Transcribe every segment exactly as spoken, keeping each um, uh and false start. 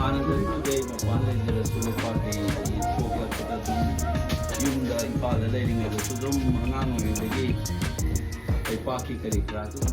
ꯍꯥꯟꯅꯗꯒꯤꯕꯨꯗꯤ ꯑꯩ ꯃꯄꯥꯟ ꯂꯩꯖꯔꯁꯨ, ꯂꯩꯄꯥꯛꯀꯤ ꯁꯣꯛꯂꯛꯄꯗ ꯑꯗꯨꯝ ꯌꯨꯝꯗ, ꯏꯝꯐꯥꯜꯗ ꯂꯩꯔꯤꯉꯩꯗꯁꯨ ꯑꯗꯨꯝ ꯑꯉꯥꯡ ꯑꯣꯏꯔꯤꯉꯩꯗꯒꯤ ꯂꯩꯄꯥꯛꯀꯤ ꯀꯔꯤ ꯀꯔꯥ ꯑꯗꯨꯝ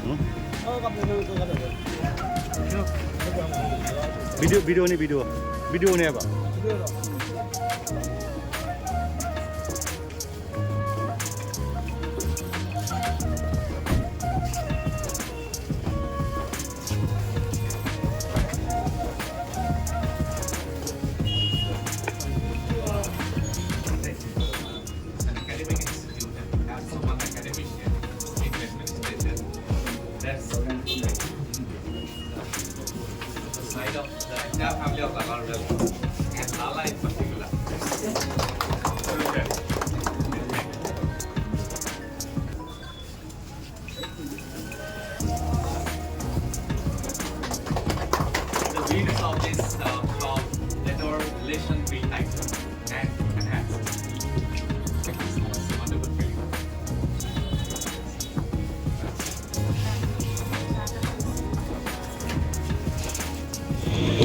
ꯎꯝ? ꯚꯤꯗꯤꯑꯣ, ꯚꯤꯗꯤꯑꯣꯅꯤ, ꯚꯤꯗꯤꯑꯣ꯫ ꯚꯤꯗꯤꯑꯣꯅꯦꯕ꯫ An academic institute and have some academician in administration. That's the side of the entire family of Lala Rudal and Lala in particular.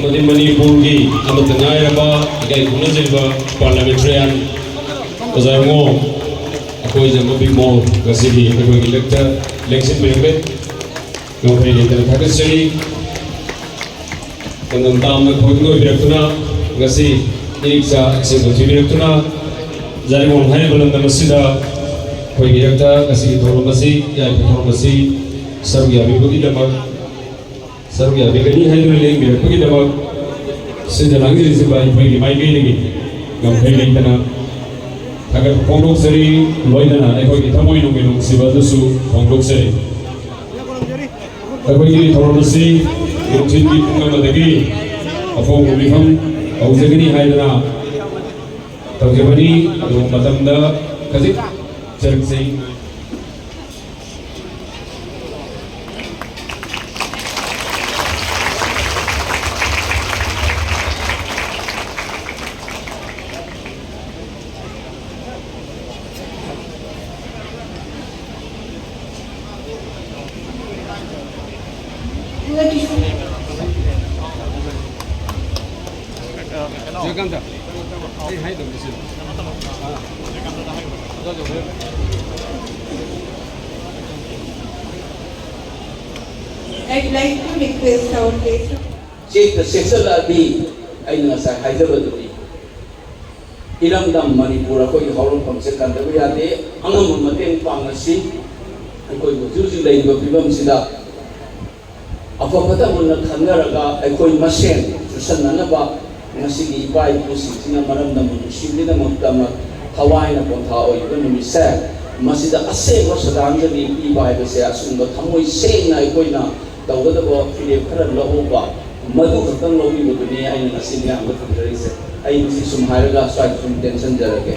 ꯑꯃꯗꯤ ꯃꯅꯤꯄꯨꯔꯒꯤ ꯑꯃꯠꯇ ꯉꯥꯏꯔꯕ ꯏꯀꯥꯏ ꯈꯨꯝꯅꯖꯔꯤꯕ parliamentarian ꯑꯣꯖꯥ ꯏꯕꯨꯡꯉꯣ, ꯑꯩꯈꯣꯏ ꯖꯝꯕꯣ ꯕꯤꯃꯣꯜ ꯉꯁꯤꯒꯤ ꯑꯩꯈꯣꯏꯒꯤ ꯂꯦꯛꯇ ꯂꯦꯡꯁꯤꯟꯕꯤꯔꯝꯃꯦ꯫ ꯉꯝꯈꯩ ꯂꯩꯇꯅ ꯊꯥꯒꯠꯆꯔꯤ꯫ ꯇꯝꯗꯝ ꯇꯥꯝꯅ ꯈꯨꯗꯝ ꯑꯣꯏꯕꯤꯔꯛꯇꯨꯅ, ꯉꯁꯤ ꯏꯔꯤꯛ ꯆꯥ ꯑꯁꯦꯡꯕ ꯊꯤꯕꯤꯔꯛꯇꯨꯅ, ꯖꯥꯔꯤꯃꯣꯟ ꯍꯥꯏꯔꯤꯕ ꯂꯝꯗꯝ ꯑꯁꯤꯗ ꯑꯩꯈꯣꯏꯒꯤ ꯏꯔꯛꯇ ꯉꯁꯤꯒꯤ ꯊꯧꯔꯝ ꯑꯁꯤ, ꯌꯥꯏꯐ ꯊꯧꯔꯝ ꯑꯁꯤ ꯁꯔꯨꯛ ꯌꯥꯕꯤꯕꯒꯤꯗꯃꯛ, ꯁꯔꯨꯛ ꯌꯥꯕꯤꯒꯅꯤ ꯍꯥꯏꯗꯨꯅ ꯂꯦꯡꯕꯤꯔꯛꯄꯒꯤꯗꯃꯛ ꯁꯤꯟꯖ ꯂꯥꯡꯖꯔꯤꯕ ꯑꯩꯈꯣꯏꯒꯤ ꯃꯥꯏꯀꯩꯗꯒꯤ ꯉꯝꯈꯩ ꯂꯩꯇꯅ ꯊꯥꯒꯠꯄ ꯐꯣꯡꯗꯣꯛꯆꯔꯤ꯫ ꯂꯣꯏꯅꯅ ꯑꯩꯈꯣꯏꯒꯤ ꯊꯃꯣꯏ ꯅꯨꯡꯒꯤ ꯅꯨꯡꯁꯤꯕ ꯑꯗꯨꯁꯨ ꯐꯣꯡꯗꯣꯛꯆꯔꯤ꯫ ꯑꯩꯈꯣꯏꯒꯤ ꯊꯧꯔꯝ ꯑꯁꯤ ꯅꯨꯡꯊꯤꯜꯒꯤ ꯄꯨꯡ ꯑꯃꯗꯒꯤ ꯑꯐꯥꯎꯕ ꯃꯤꯐꯝ ꯍꯧꯖꯒꯅꯤ ꯍꯥꯏꯗꯅ ꯇꯧꯖꯕꯅꯤ꯫ ꯑꯗꯨ ꯃꯇꯝꯗ ꯈꯖꯤꯛ ꯆꯔꯛꯆꯩ꯫ I would like to request our guest. ꯆꯦꯛꯇ ꯆꯦꯛꯁꯤꯜꯂꯛꯑꯗꯤ ꯑꯩꯅ ꯉꯁꯥꯏ ꯍꯥꯏꯖꯕꯗꯨꯅꯤ꯫ ꯏꯔꯝꯗꯝ ꯃꯅꯤꯄꯨꯔ ꯑꯩꯈꯣꯏꯒꯤ ꯍꯧꯔꯛꯐꯝꯁꯦ ꯀꯟꯗꯕ ꯌꯥꯗꯦ꯫ ꯑꯉꯝꯕ ꯃꯇꯦꯡ ꯄꯥꯡꯅꯁꯤ꯫ ꯑꯩꯈꯣꯏ ꯍꯧꯖꯤꯛ ꯍꯧꯖꯤꯛ ꯂꯩꯔꯤꯕ ꯐꯤꯕꯝꯁꯤꯗ ꯑꯐ ꯐꯠꯇ ꯃꯨꯟꯅ ꯈꯟꯅꯔꯒ ꯑꯩꯈꯣꯏ ꯃꯁꯦꯟ ꯆꯨꯁꯟꯅꯅꯕ ꯉꯁꯤꯒꯤ ꯏꯄꯥ ꯏꯄꯨꯁꯤꯡꯁꯤꯅ ꯃꯔꯝꯗꯝ ꯅꯨꯡꯁꯤꯕꯒꯤꯗꯃꯛꯇ ꯊꯋꯥꯏꯅ ꯄꯣꯟꯊꯥ ꯑꯣꯏꯔꯤꯕ ꯅꯨꯃꯤꯠꯁꯦ, ꯃꯁꯤꯗ ꯑꯁꯦꯡꯕ ꯁ꯭ꯔꯗꯥꯟꯖꯂꯤ ꯄꯤꯕ ꯍꯥꯏꯕꯁꯦ ꯑꯆꯨꯝꯕ ꯊꯃꯣꯏ ꯁꯦꯡꯅ ꯑꯩꯈꯣꯏꯅ ꯇꯧꯒꯗꯕ ꯐꯤꯔꯦꯞ ꯈꯔ ꯂꯧꯍꯧꯕ, ꯃꯗꯨ ꯈꯛꯇꯪ ꯂꯧꯕꯤꯕꯗꯨꯅꯤ ꯑꯩꯅ ꯉꯁꯤ ꯃꯌꯥꯝꯗ ꯊꯝꯖꯔꯤꯁꯦ꯫ ꯑꯩ ꯉꯁꯤ ꯁꯨꯝ ꯍꯥꯏꯔꯒ ꯁ꯭ꯋꯥꯏꯗ ꯁꯨꯝ ꯇꯦꯟꯁꯟꯖꯔꯒꯦ꯫